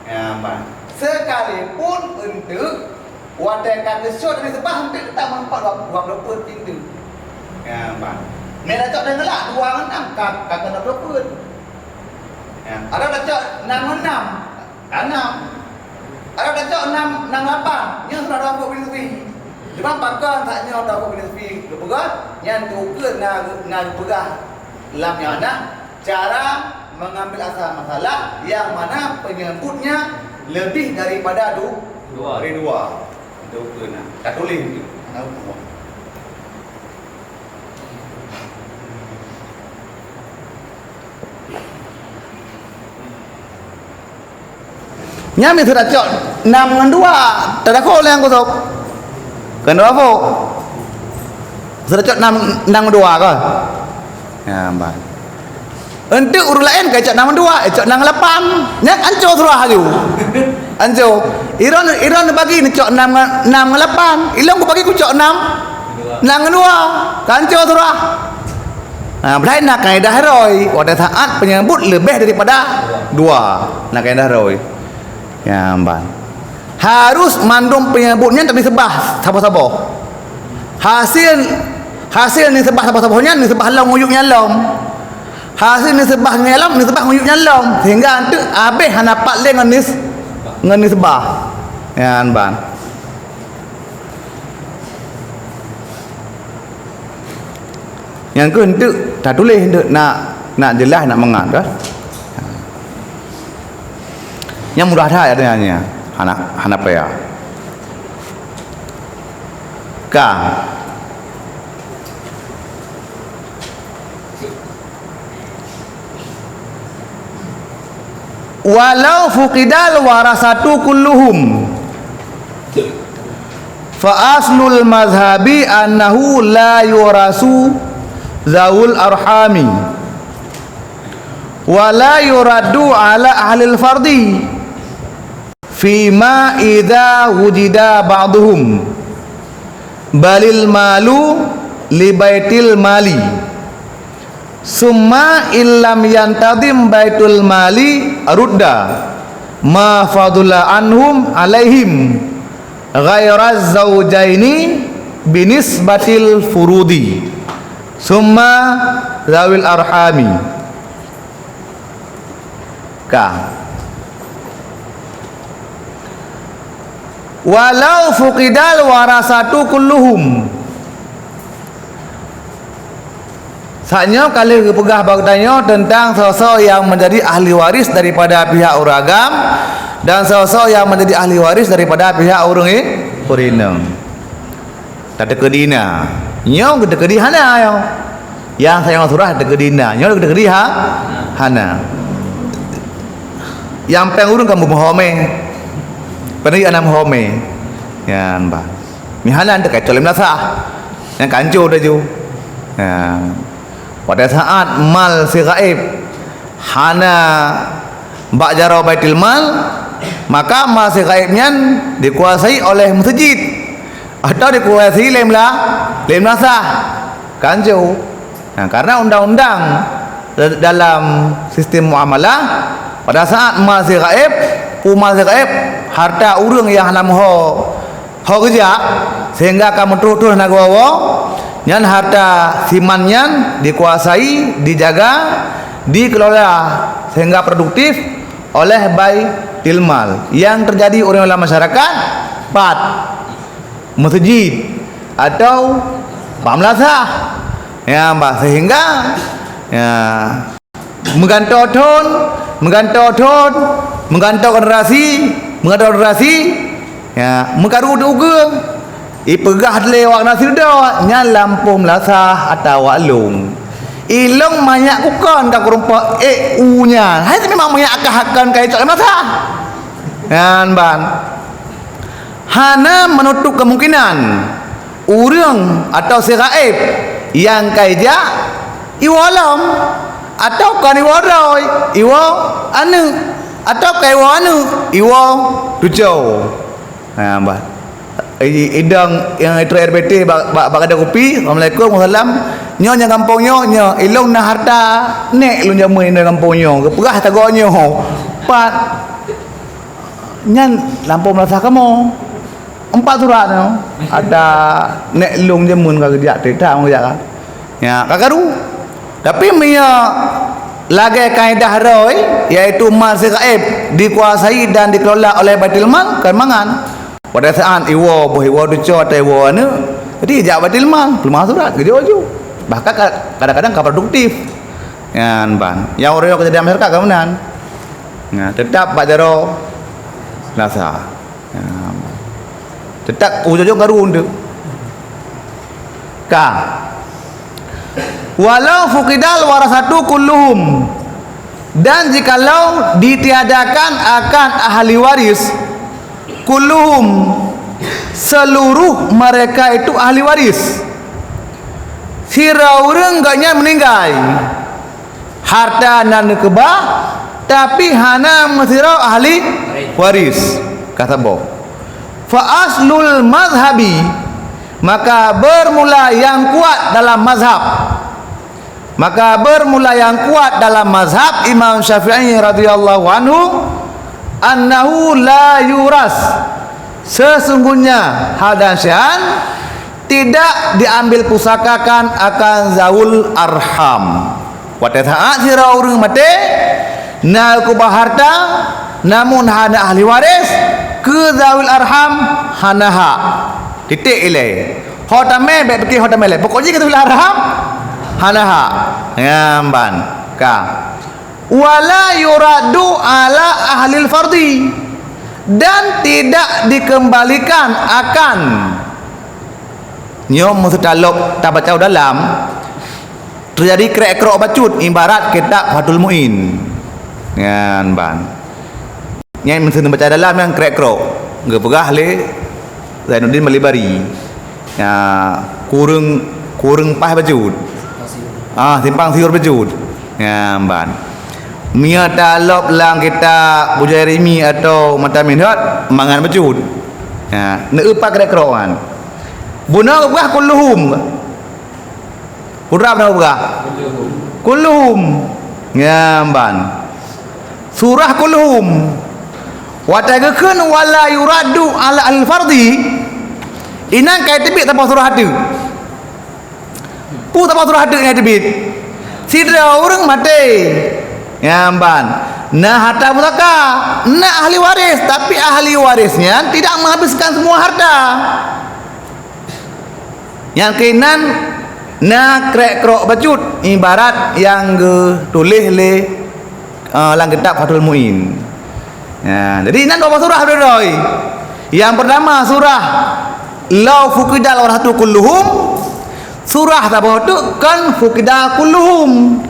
Ya, ban. Sekalipun eunteuk watèe ka geusyot neuseubah eunteuk teutap meurumpok dua, dua ploh peuet pintoe. Ya, ban. Meunan tacok dan galak dua ngon enam ka, ka keunoe dua ploh peuet. Ya, ada tacok enam ngon enam, ka enam. Ada tacok enam, enam lapan, nyoe sudah dua ploh pintoe. Cuma pakon saat nyoe dua ploh pintoe geupeugah, nyan teukeue na, na geupeugah lam nyang na. Cara mengambil asal masalah yang mana penyebutnya lebih daripada du-, Dua. Dari dua. Itu kena. Tak tulis itu. Tahu semua. Nyan miseue tacok nam ngon dua, tadakho lé nyang gosok. Keu dua pho. Miseue tacok nam, nam ngon dua ka. Ya, ban. Eunteuk ureueng laén ka cok nam ngon dua, eh, cok nam ngon lapan. Nyan anco surah laju. Anco. Iron, iron bagi neucok nam ngon, nam ngon lapan. Ilong kubagi kucok nam, nam ngon dua. Ka anco surah. Ha, padahai na kaedah roi, pada saat penyebut lebih daripada dua. Na kaedah roi. Ya, ban. Harus mandum penyebut nyan tadi seubah saboh-saboh. Hasil, hasil ni seubah saboh-saboh nyan, ni seubah lom ngon yub nyan lom. Hasil ni seubah ngon nyan lom, ni seubah ngon yub nyan lom. Sehingga eunteuk habéh hana pat lé ngon nis-, ngon nisbah. Nyan ban. Nyang keu eunteuk tatuléh eunteuk nak, nak jeulaih, nak mangat, kan? Nyang mudah that nyan, hana, hana payah. Ka. Walau fuqidal warasatu kulluhum, fa aslul mazhabi annahu la yurasu zawul arhami, wa la yuraddu ala ahlil fardi fima idza wujida ba'duhum, balil malu li baitil mali. Summa illam yantazim baitul mali rudda ma fadula anhum alaihim ghairaz zaujaini binisbatil furudi. Summa zawil arhami. Ka. Walau fuqidal warasatu kulluhum. Saat nyoe ka lheueh geupeugah bak geutanyoe teuntang soe-soe nyang meunjadi ahli waris daripada pihak ureuëng agam dan soe-soe nyang meunjadi ahli waris daripada pihak ureuëng i-, ureuëng inong. Tateukeudi na. Nyoe geuteukeudi hana nyoe. Nyang sayang surah tateukeudi na. Nyoe geuteukeudi ha-, hana. Nyang péng ureuëng ka meuhomé. Peue na meuhomé. Nyan bah. Meuhana teuka cok lé meulasah. Nyang kanco laju. Nah. Pada saat mal si gaib hana bak jaroe Baitul Mal, maka mal si gaib nyan dikuasai oleh meuseujid atau dikuasai lé meulasah. Kanco. Nah, karena undang-undang dalam sistem muamalah, pada saat mal si gaib, peue mal si gaib, harta ureuëng nyang hana meuho ho geujak, sehingga ka meutroh-troh na geuwoe, nyan harta si mal nyan dikuasai, dijaga, dikelola sehingga produktif oleh Baitul Mal. Nyang teujadi ureuëng lam masyarakat, pat meuseujid atau bak meulasah. Ya, bah, sehingga, ya, meugantoe thon, meugantoe thon, meugantoe generasi, meugantoe generasi, ya, meukaru di ukeue. Ipeugah lé awak na sidroe, nyan lampôh meulasah atawa lông. Ilông manyak kukon ka kurumpok ék u nyan. Hai memang manyak akah akan kai cok masa. Nyan ban. Hana menutup kemungkinan ureuëng atau si gaib nyang ka ijak iwoe lom, atau kon iwoe droe, iwoe aneuëk, atau kon iwoe aneuëk, iwoe tucoe. Ha, bah. I-, idong nyang itrok R B T bak, bak, bak gadôh kupi, "Assalamualaikum, waalaikumsalam. Nyoe nyang gampông nyoe, nyoe ilông na harta nèk lôn jameun inong gampông nyoe." Geupeugah tagoe nyoe. Pat. Nyan lampôh meulasah kamoe. Empat surat nyoe. Ada nèk lông jameun ka geujak, teuka geujak ka. Ya, ka karu. Tapi meunyoe lagèe kaedah droe, yaitu mal si gaib dikuasai dan dikelola oleh Baitul Mal, kon mangat. Pada saat iwoe boh iwoe tucoe atau iwoe aneuëk, jadi jak Baitul Mal, peuleumbah surat, geujok laju. Bahkan ka-, kadang-kadang ka produktif. Nyan ban. Nyang ureuëng nyang keujadian masyarakat ka meunan. Nah, tetap bak jaroe rasa. Nah, tetap ujung-ujung karu untuk ka. Walau fuqidal warasatu kulluhum, dan jikalau ditiadakan akan ahli waris, kulluhum, seluruh mereka itu ahli waris. Sidroe ureuëng gobnyan meuninggai, harta na neukeubah, tapi hana meusidroe ahli waris. Ka saboh. Fa aslul mazhabi, maka bermula yang kuat dalam mazhab. Maka bermula yang kuat dalam mazhab Imam Syafi'i radhiyallahu anhu, annahu la yuras, sesungguhnya hal dan sya'an tidak diambil pusakakan akan zawul arham. Watée saat sidroe ureuëng maté, na keubah harta, namun hana ahli waris, keu zawul arham hana hak. Titik ilée. Ho tamé, bék pikée ho tamé lé. Pokok jih keu zawul arham hana hak. Nyan ban. Ka. Wala yuraddu ala ahlil fardi, dan tidak dikembalikan akan. Nyoe meuseutalop tabaca u dalam, teujadi krek-krok bacut ibarat kitab Fathul Muin. Nyan ban. Nyan meuseu neubaca dalam nyan krek-krok. Geupeugah lé Zainuddin Malibari. Ya, kureueng, kureueng paih bacut. Ah, simpang siur bacut. Ya, ban. Meunyoe talop lam kitab Bujairimi atau Mata Minhaj, mangat bacut. Ya, neueupat krek-krok nyan. Bunoe geupeugah kulluhum. Peue na geupeugah? Kulluhum. Nyan ban. Surah Kulluhum. Watée geukheun wala yuraddu ala al-fardhi, inan ka teubiet saboh surah ateueh. Peue saboh surah ateueh nyang teubiet? Sidroe ureuëng maté. Nyan ban. Na harta pusaka, na ahli waris, tapi ahli waris nyan tidak menghabiskan semua harta. Nyang keunan na krek-krok bacut, ibarat nyang geutuléh lé, eh, lam kitab Fathul Muin. Ya, jadi inan dua boh surah beudoi. Nyang pertama surah Lau Fuqidal Warasatu Kulluhum, surah saboh teuk kon Fuqida Kulluhum.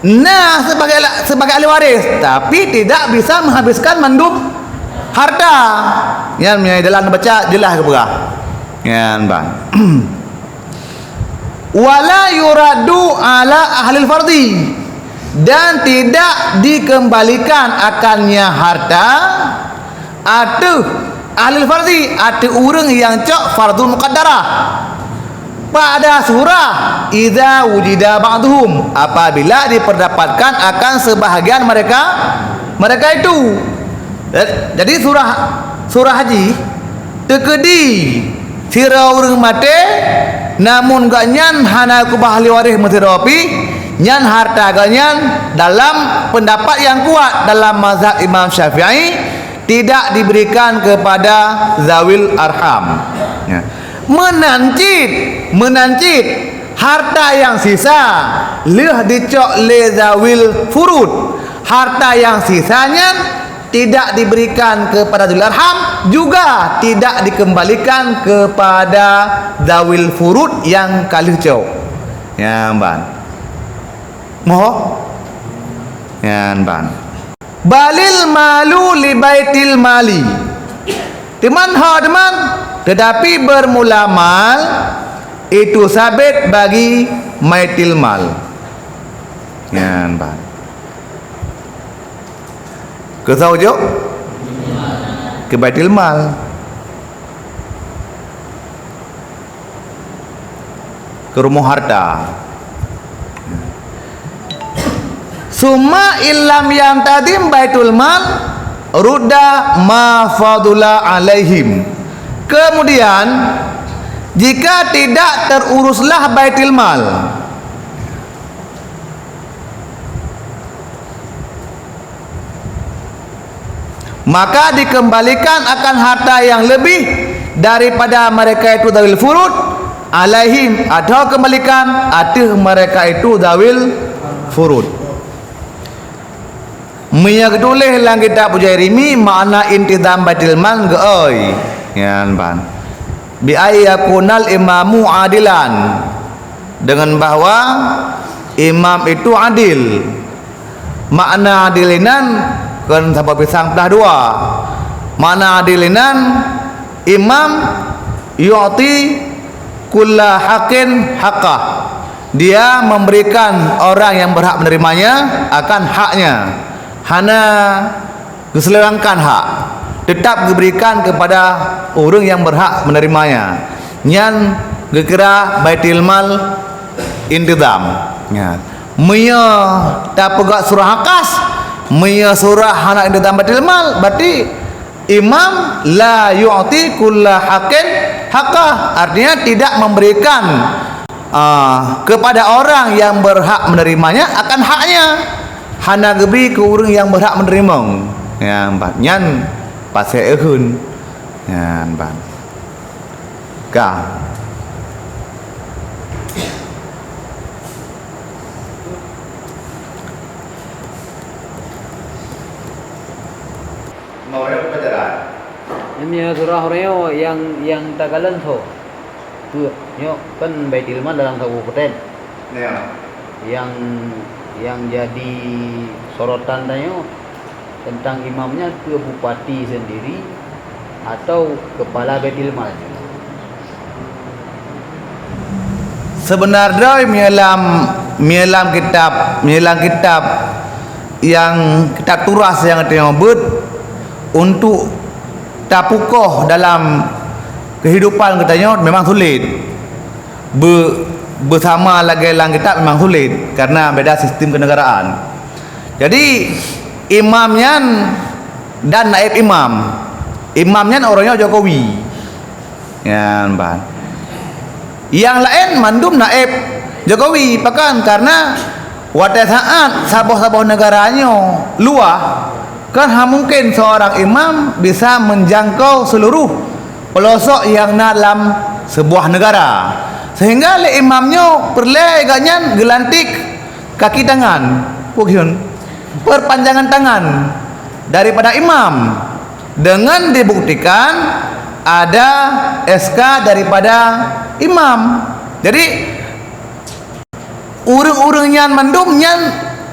Na sebagai, sebagai ahli waris, tapi tidak bisa menghabiskan mandum harta. Nyan meunyoe dalam baca jeulaih geupeugah. Nyan ban. Wala yuraddu ala ahlil fardhi, dan tidak dikembalikan akannya harta ateueh ahlil fardhi, ateueh ureuëng nyang cok fardhu muqaddarah. Pada surah idza wujida ba'dhum, apabila diperdapatkan akan sebahagian mereka, mereka itu. Jadi surah, surah haji teukeudi sidroe ureuëng maté, namun gobnyan hana keubah ahli waréh meusidroe pih, nyan harta gobnyan dalam peundapat nyang kuat dalam mazhab Imam Syafi'i tidak diberikan kepada zawil arham. Ya. Meunan cit, meunan cit harta nyang sisa lheueh dicok lé zawil furud. Harta nyang sisa nyan tidak diberikan kepada zawil arham, juga tidak dikembalikan kepada zawil furud nyang ka lheueh cok. Nyan ban. Moh? Nyan ban. Balil malu li baitil mali. Teuma ho teuma, tetapi bermula mal itu sabit bagi baitil mal. Nyan ban. Keu soe jok? Keu baitil mal. Keu rumoh harta. Summa illam yantazim baitul mal rudda ma fadula alaihim. Kemudian, jika tidak teruruslah baitul mal, maka dikembalikan akan harta yang lebih daripada mereka itu zawil furud alaihim, atau kembalikan ateueh mereka itu zawil furud. Meunyoe geutuléh lam kitab Ujairimi, makna intizam baitul mal geuoi. Nyan ban. Bi ay yakunal imamu adilan. Dengan bahwa imam itu adil. Makna adil inan kon saboh pisang peulah dua. Makna adil inan imam yu'ti kulla haqqin haqqah. Dia memberikan orang yang berhak menerimanya akan haknya. Hana geuseulewengkan hak. Tetap geuberikan kepada ureuëng nyang berhak menerimanya. Nyan geukira baitul mal intizam. Ya. Meunyoe tapeugah surah Akas, meunyoe surah hana intizam baitul mal, berarti imam la yu'ti kulla haqqin haqqah, artinya tidak memberikan, ah, kepada orang yang berhak menerimanya akan haknya. Hana geubri keu ureuëng nyang berhak meuneurimong. Nyan ban. Nyan pasé euheun. Nyan ban. Ka. Mau ada pelajaran. Nyan meunyoe surah uroe nyoe nyang, nyang takalon soe? Peue? Nyoe kan Baitul Mal dalam saboh kabupaten. Ya. Nyang, nyang jadi sorotan tanyoe teuntang imam nyan peue bupati sendiri atau kepala Baitul Mal? Seubeuna droe meunyoe lam, meunyoe lam kitab, meunyoe lam kitab nyang kitab turas nyang geutanyoe beuet untuk tapukoh dalam keuhidupan geutanyoe memang sulet. Be-, beusama lagée lam kitab memang sulet karena beda sistem kenegaraan. Jadi imam nyan dan naib imam. Imam nyan uroe nyoe Jokowi. Nyan ban. Nyang laén mandum naib Jokowi, pakon? Karena Watée saát saboh-saboh neugara nyoe luwah, kan hana mungken seurang imam bisa menjangkau seluruh peulosok nyang na lam sebuah neugara. Sehingga lé imam nyoe peureulée gobnyan geulantik kaki tangan, peue geukheun, perpanjangan tangan daripada imam dengan dibuktikan ada S K daripada imam. Jadi, ureuëng-ureuëng nyan mandum nyan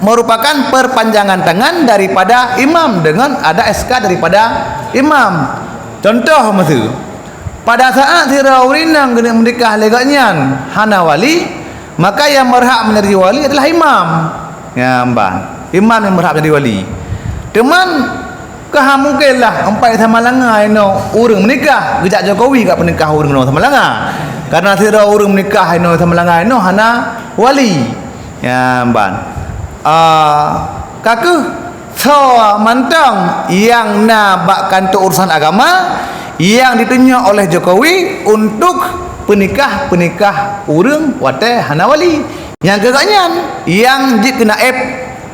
merupakan perpanjangan tangan daripada imam dengan ada S K daripada imam. Contoh miseu, pada saat sidroe ureuëng inong geuneuk meunikah lé gobnyan hana wali, maka nyang berhak menjadi wali adalah imam. Nyan ban, imam nyang berhak menjadi wali. Teuma ka hana mungken lah ampai Samalanga inoe ureuëng meunikah, geujak Jokowi ka peunikah ureuëng inoe Samalanga. Karena sidroe ureuëng meunikah inoe Samalanga inoe hana wali. Nyan ban. Ah, ka kheueh soe mantong nyang na bak kantor urusan agama nyang ditunyok oleh Jokowi untuk peunikah-peunikah ureuëng watée hana wali. Nyang keu gobnyan nyang jeuet keu naéb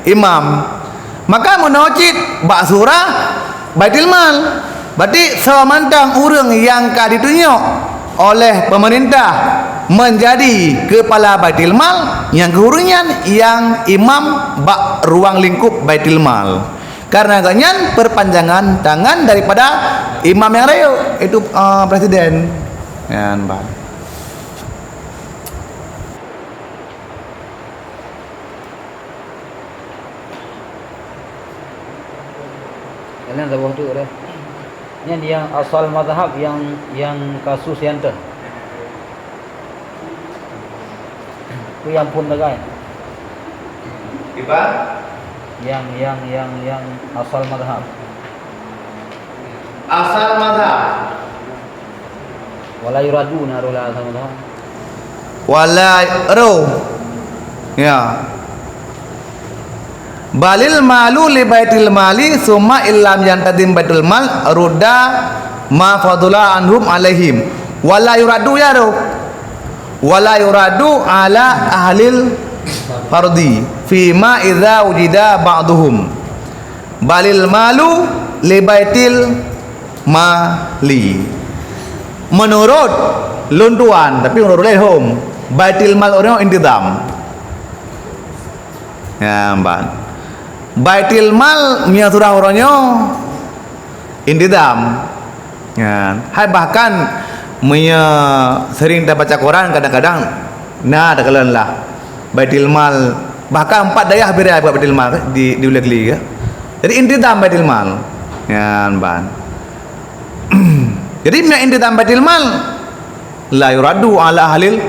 imam. Maka meunoe cit bak syura Baitul Mal, berarti soe mantong ureuëng nyang ka ditunyok oleh pemerintah menjadi kepala Baitul Mal, nyang keu ureuëng nyan nyang imam bak ruang lingkup Baitul Mal. Karena gobnyan perpanjangan tangan daripada imam nyang rayeuk, itu, eh, presiden. Nyan ban. Kalian saboh tu deh. Nyan nyang asal mazhab nyang, nyang kasus nyan teuh. Peue nyang phon sagai? Iban? Nyang, nyang, nyang, nyang asal mazhab. Asal mazhab. Wala yuraddu na roh la asal mazhab. Wala roh. Ya. Balil malu li baitil mali summa illam yantazim baitul mal rudda ma fadula anhum alaihim. Wala yuraddu ya roh. Wala yuraddu ala ahlil fardi fima idza wujida ba'duhum. Balil malu li baitil mali. Menurut lôn tuan, tapi menurut lôn hom, baitil mal ureuëng intizam. Ya, ban. Baitil mal meunyoe surah uroe nyoe intizam. Ya, hai bahkan meunyoe sering tabaca Quran kadang-kadang na takalon lah baitil mal, bahkan empat dayah birai buat baitil mal di, di Ulee Kelie. Jadi intizam baitil mal. Ya, ban. Jadi meunyoe intizam baitil mal la yuraddu ala ahlil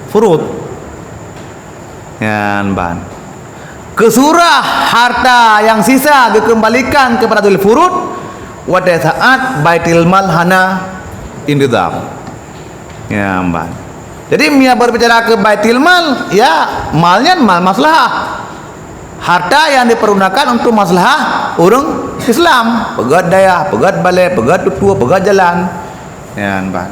furud. Nyan ban. Keusurah harta nyang sisa geukeumbalikan keupada ahlul furud watée saát baitil mal hana intizam. Nyan ban. Jadi meunyoe berbicara keu baitil mal, ya mal nyan mal maslahah. Harta nyang dipergunakan untuk maslahah ureuëng Islam, peugét dayah, peugét balée, peugét tutoe, peugét jalan. Nyan ban.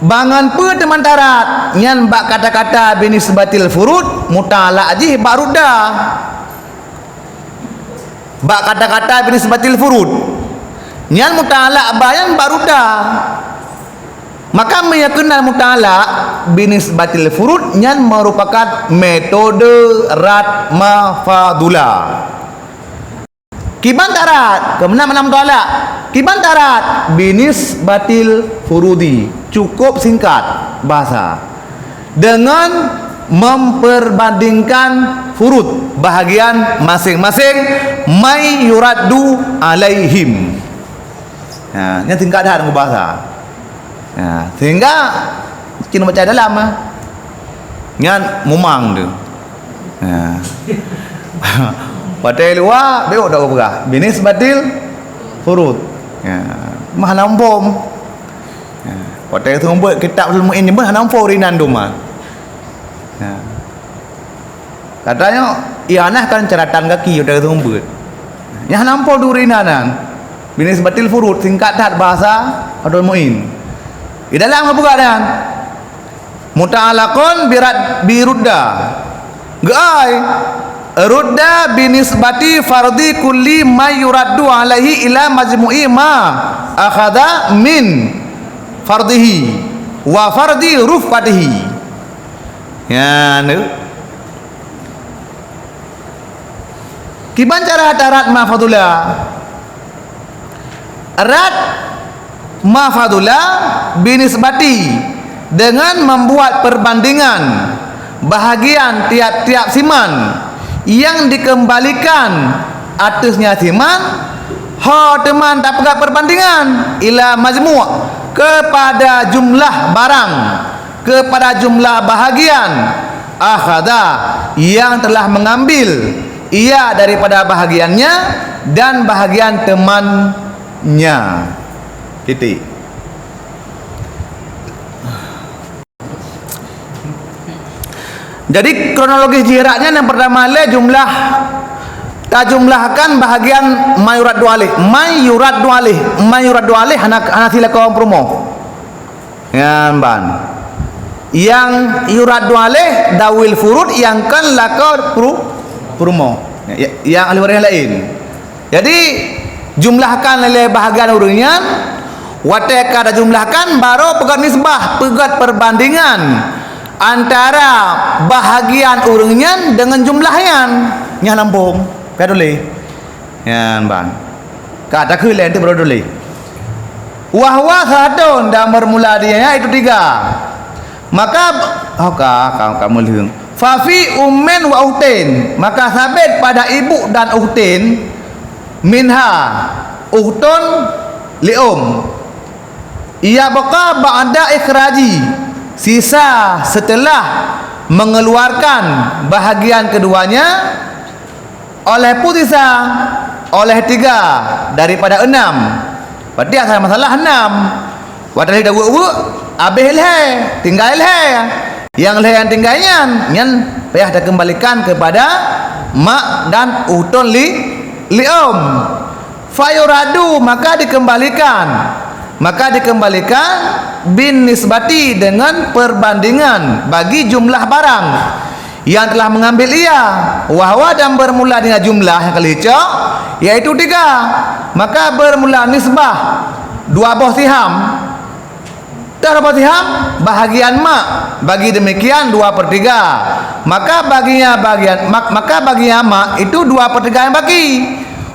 Bangon peue teuma tarat nyan bak kata-kata binisbatil furud muta'allaq jih bak rudda. Bak kata-kata binisbatil furud nyan muta'allaq bak nyan bak rudda. Maka meunyoe keunan muta'allaq binisbatil furud nyan merupakan metode rad ma fadula. Kiban tarat, keumanaan muta'allaq? Kiban tarat binisbatil furudi, cukup singkat bahasa. Dengan memperbandingkan furud bahagian masing-masing, may yuraddu alaihim. Ha, nyan singkat that ngon bahasa. Ha, sehingga cuma baca dalam ah. Nyan mumang tu. Ha. Watée luwa beuk dak peugah binisbatil furud. Ha. Mah hana muphom. Ha. Watée seumeubeuet kitab Fathul Muin nyan hana muphom rinan duma. Ha. Katanya, ianah kan catatan kaki udah seumeubeuet. Nyan hana muphom duri nan. Binisbatil furud singkat that bahasa Fathul Muin. Di dalam geupeugah nyan. Muta'allaqun bi rad-, bi rudda. Geuai, rudda binisbati fardhi kulli ma yuraddu alaihi ila majmu'i ma akhadha min fardhihi wa fardhi rufqatihi. Ya, tu. Kiban cara tarat ma fadula? Rad ma fadula binisbati, dengan membuat perbandingan bahagian tiap-tiap siman yang dikembalikan ateuhnya siman, ho teuma tapeugah perbandingan ila majmu', kepada jumlah barang, kepada jumlah bahagian, akhadha, yang telah mengambil ia daripada bahagiannya dan bahagian temannya. Titik. Jadi, kronologis jih rad nyan, yang pertama lé jumlah, tajumlahkan bahagian ma yuraddu alaih, ma yuraddu alaih, ma yuraddu alaih hana, hana silakoe peurumoh. Nyan ban. Nyang yuraddu alaih dawil furud nyang kon lakoe peurumoh. Ya, nyang ahli waréh laén. Jadi, jumlahkan lé bahagian ureuëng nyan, watée ka tajumlahkan, barô peugét nisbah, peugét perbandingan antara bahagian ureuëng nyan deungon jumlah nyan. Nyan lambong, ka tuléh. Nyan ban. Ka takheun lé, tu baru tuléh. Wa huwa salatun, dan bermula dia itu tiga. Maka, oh, ka, ka, ka meulheueng. Fa fi ummin wa ukhtin, maka sabit pada ibu dan ukhtin, minha, ukhtun li um. Yabqa ba'da ikhraji, sisa setelah mengeluarkan bahagian keduanya, oleh peue sisa? Oleh tiga daripada enam. Berarti asai masalah enam. Watée lheueh taweuek-weuek, abéh lhée, tinggai lhée. Nyang lhée nyang tinggai nyan, nyan payah takeumbalikan keupada mak dan ukhtun li, li um. Fayuradu, maka dikembalikan. Maka dikembalikan bin nisbati, dengan perbandingan bagi jumlah barang yang telah mengambil ia, wa huwa, dan bermula dengan jumlah nyang ka lheueh cok, yaitu tiga. Maka bermula nisbah dua boh siham. Dua boh siham, bahagian mak bagi demikian dua per tiga. Maka baginya bagian, mak-, maka baginya mak itu dua per tiga nyang baki.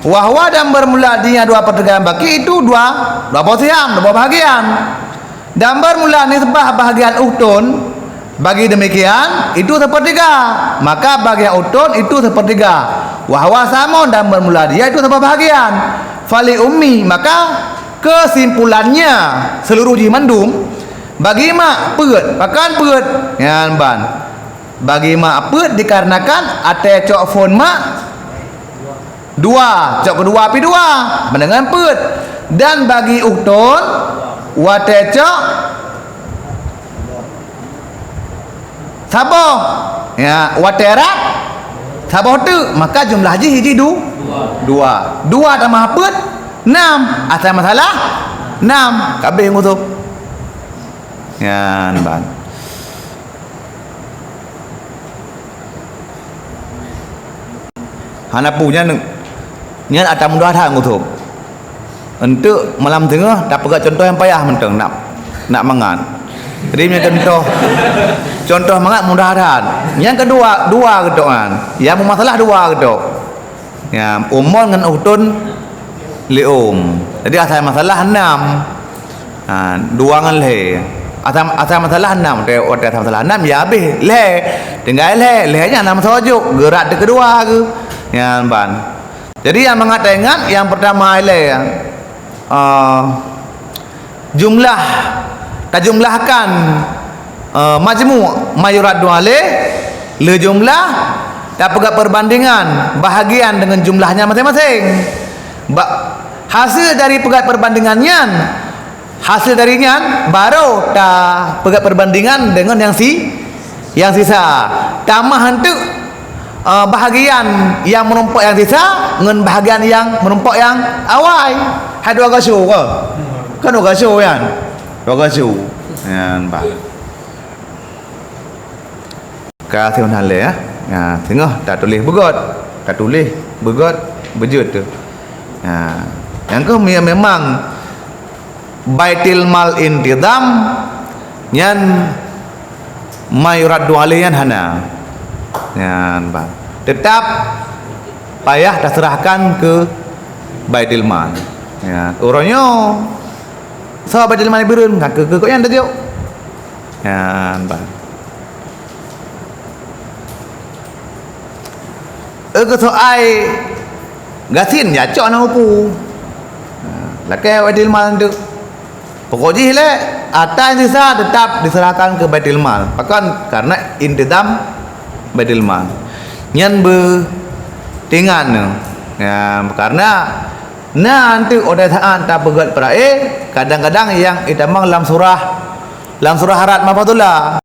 Wa huwa, dan bermula dia dua per tiga nyang baki itu dua, dua boh siham, dua boh bahagian. Dan bermula nisbah bahagian ukhtun bagi demikian, itu sepertiga. Maka bagian ukhtun itu sepertiga. Wa huwa sahmun, dan bermula dia itu saboh bahagian. Fali ummi, maka kesimpulannya seluruh jih mandum, bagi mak peuet, pakon peuet? Nyan ban. Bagi mak peuet dikarenakan watée cok phon mak dua, cok keudua pi dua, meunan ngon peuet. Dan bagi ukhtun, watée cok saboh, ya, watée rad saboh teuk, maka jumlah jih, jih du-, dua. Dua tamah peuet, nam. Asai masalah nam, ka abéh ngusôb. Nyan ban. Hana peue nyan, nyan atra mudah that ngusôb. Untuk malam teungoh tapeugah contoh nyang payah mantong nak, nak mangat. Jadi meunyoe contoh, contoh mangat mudah that. Nyang keudua, dua geutok nyan. Nyang meumasalah dua geutok. Ya, umon ngon ukhtun li um. Jadi asai masalah nam. Ha, dua ngon lhée. Asai, asai masalah nam, watée, watée asai masalah nam, ya abéh lhée. Tinggai lhée, lhée nyan nam saboh jok, geurat teuk keudua geuh. Nyan ban. Jadi nyang mangat taingat, nyang pertama ilée, eh, jumlah, tajumlahkan, eh, majmu' ma yuraddu alaih, le jumlah, tapeugah perbandingan bahagian deungon jumlahnya maséng-maséng. Ba-, hasil dari peugah perbandingan nyan, hasil dari nyan, barô tapeugah perbandingan deungon nyang si-, nyang sisa. Tamah enteuk, eh, bahagian nyang meurumpok nyang sisa ngon bahagian nyang meurumpok nyang awai. Hai dua gasoe ke? Kan dua gasoe nyan. Dua gasoe. Nyan bah. Ka siunan lé, ya. Ya, teungoh tatuléh beugöt, tatuléh beugöt, beujeuet tu. Ya. Nyang keuh me-, memang Baitul Mal Intizam nyan ma yuraddu alaih nyan hana. Nyan bah. Tetap payah taseurahkan keu Baitul Mal. Ya, uroe nyoe soe Baitul Mal beureun, ka keu, keu gobnyan tajok. Nyan bah. Keu soai gasien jacok na upu. Ha, lakèe Baitul Mal tu. Pokok jih lé, ata nyang sisa tetap diserahkan keu Baitul Mal. Pakon? Karena intizam Baitul Mal. Nyan beutingat nyoe. Ya, karena na anteuk udah saat tapeugöt peurae, kadang-kadang nyang itamong lam surah, lam surah Ar-Ra'd, Mahfazullah.